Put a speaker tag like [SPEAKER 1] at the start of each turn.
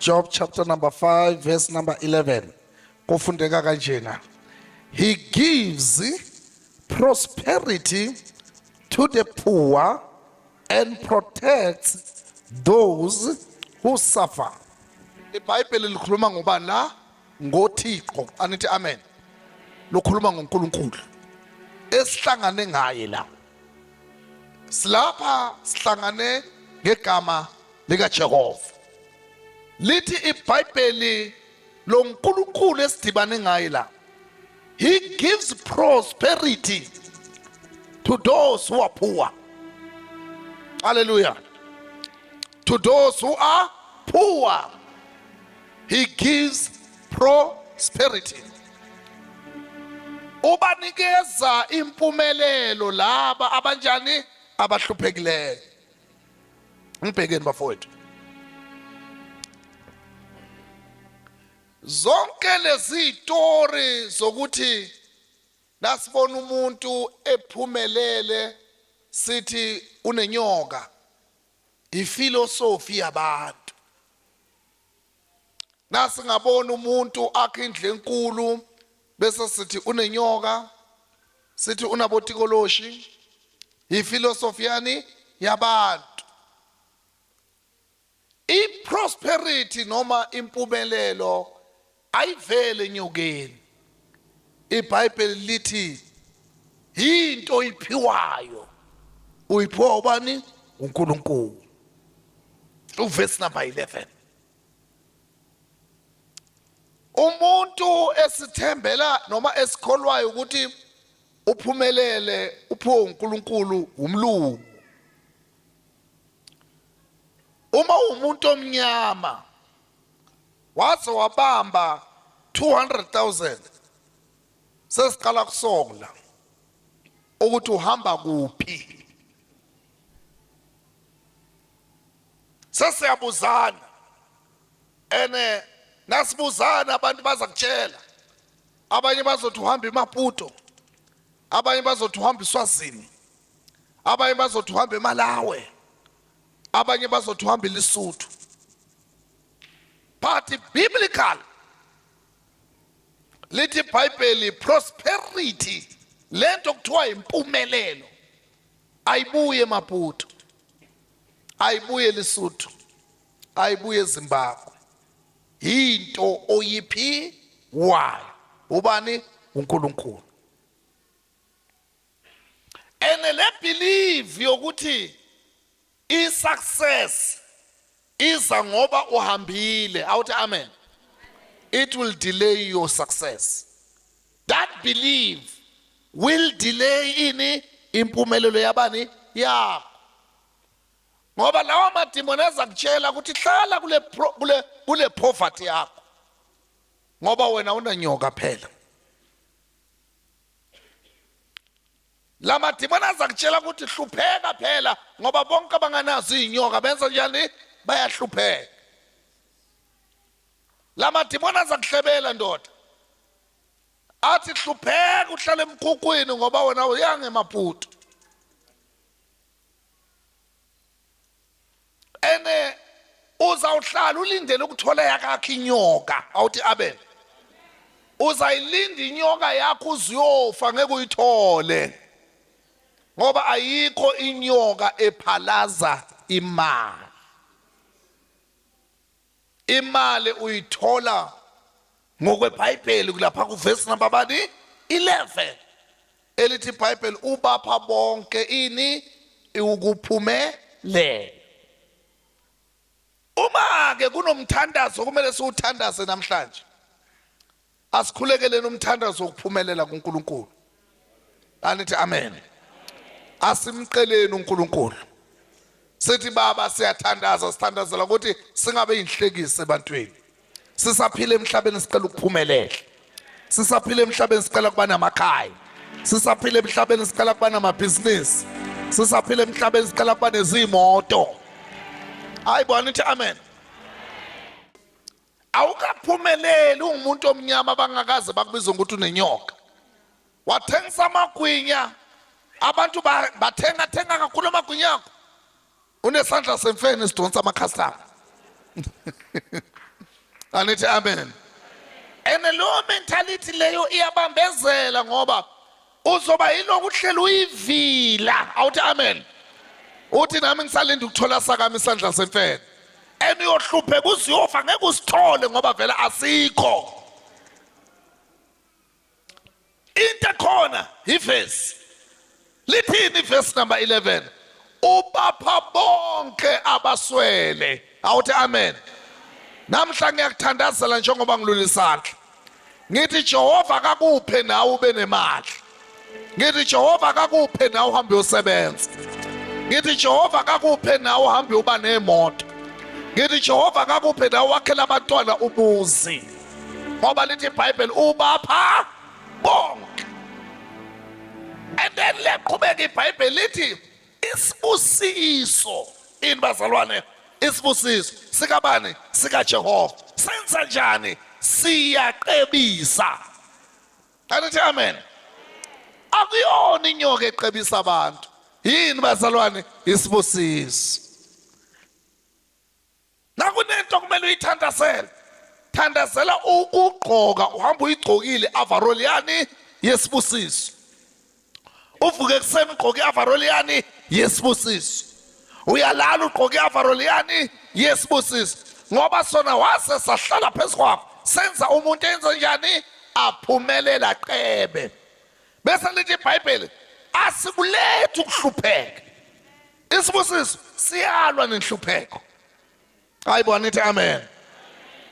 [SPEAKER 1] Job chapter number 5 verse number 11 kufundeka kanjena. He gives prosperity to the poor and protects those who suffer. IBhayibheli likhuluma ngobani la? NgoThixo. Anithi amen. Lokhuluma ngoNkulunkulu. Esihlangane ngaye la. Silapha sihlangane ngegama likaJehova. Lithi iBhayibheli loNkulunkulu esidibane ngaye la. He gives prosperity to those who are poor. Hallelujah. To those who are poor. He gives prosperity. Ubanikeza impumelelo laba abanjani abahluphekileyo. Ngibhekeni bafowethu. Zonke lezi tori zokuthi nasibona umuntu ephumelele sithi unenyoka ifilosofi yabantu. Nasingabona umuntu akhe indlu enkulu bese sithi unenyoka sithi unabotikoloshi ifilosofi yani yabantu. I-prosperity noma impumelelo ayivele enyokeni. IBhayibheli lithi into oyiphiwayo uyiphiwa ubani? uNkulunkulu. Uverse number 11. Umuntu esithembela noma esikholwayo ukuthi uphumelele uphiwe uNkulunkulu umlungu. Uma umuntu omnyama waze wabamba 200,000 sesiqala kusola ukuthi uhamba kuphi sesiyabuzana ene nasibuzana abantu baza kutshela abanye bazothi uhamba iMaputo abanye bazothi uhamba iSwazini abanye bazothi uhamba eMalawi abanye bazothi uhamba iLesotho but biblical lithi iBhayibheli prosperity lento kuthiwa impumelelo ayibuye eMaputo ayibuye eLesotho ayibuye eZimbabwe into oyiphiwayo ubani uNkulunkulu ene le belief yokuthi i success iza ngoba uhambile awuthi amen it will delay your success that belief will delay ini impumelelo yabani yakho ngoba lawa madimoni aza kutshela ukuthi hlala kule kule kule poverty yakho ngoba wena unanyoka phela La madimoni aza kutshela ukuthi hlupheka phela ngoba bonke abanganazo iy'nyoka benza njani bayahlupheka. La madimoni aza kuhlebela ndoda athi hlupheka uhlale emkhukhwini ngoba wena uyangemaputo ene uzawuhlala ulindele ukuthola yakakho inyoka awuthi amen uzayilinda inyoka yakho uzuyofa ngeke uyithole ngoba ayikho inyoka ephalaza imali imali uyithola ngokweBhayibheli kulapha kuvesi number bani 11 elithi iBhayibheli ubapha bonke ini ukuphumelela uma ke kunomthandazo kumele siwuthandaze namhlanje Asikhulekeleni umthandazo wokuphumelela kuNkulunkulu. Anithi amen. Asimceleni uNkulunkulu. Sithi baba siyathandaza sithandazela ukuthi singabe inhlekisi ebantwini. Sisaphila emhlabeni sicela ukuphumelela. Sisaphila emhlabeni sicela kuba namakhaya. Sisaphila emhlabeni sicela kuba namabhizinisi. Sisaphila emhlabeni sicela kuba nezimoto. Hayi bo anithi amen. Awukaphumeleli ungumuntu omnyama abangakaze bakubize ngokuthi unenyoka. Wathengisa amagwinya abantu bathenga thenga kakhulu amagwinya akho. Unesandla semfene sidonsa amakhastama. Anithi amen. And leyo mentality leyo iyabambezela ngoba uzoba yiloku uhlela uyivila. Awuthi amen. Uthi nami ngisalinda ukuthola sakami isandla semfene. And uyohlupheka uziyofa ngeke usithole ngoba vele asikho. Into ekhona ivesi. Lithini ivesi number 11? Ubapha bonke abaswele. Awuthi amen. Namhla ngiyakuthandazela njengoba ngilula isandla. Ngithi Jehova akakuphe nawe ube nemali. Ngithi Jehova akakuphe nawe uhambe uyosebenza. Ngithi Jehova akakuphe nawe uhambe uba nemoto. Ngithi Jehova akakuphe nawe wakhela abantwana umuzi. Ngoba lithi iBhayibheli ubapha bonke. And then leqhubeka iBhayibheli lithi isibusiso ini bazalwane isibusiso sikabani sikaJehova senza njani siyaqebisa Anithi amen. Akuyona inyoka eqebisa abantu. Yini bazalwane isibusiso. Nakunento kumele uyithandazele. Thandazela ukugqoka uhamba uyigqokile avaroli yani yesibusiso. Uvuke ekuseni ugqoke i-avaroli yani yesibusiso. Uyalala ugqoke i-avaroli yani yesibusiso. Ngoba sona wase sahlala phezu kwakho senza umuntu enze njani aphumelela qebe. Bese lithi iBhayibheli asikulethi ukuhlupheka. Isibusiso siyalwa nenhlupheko. Hayi bo anithi amen.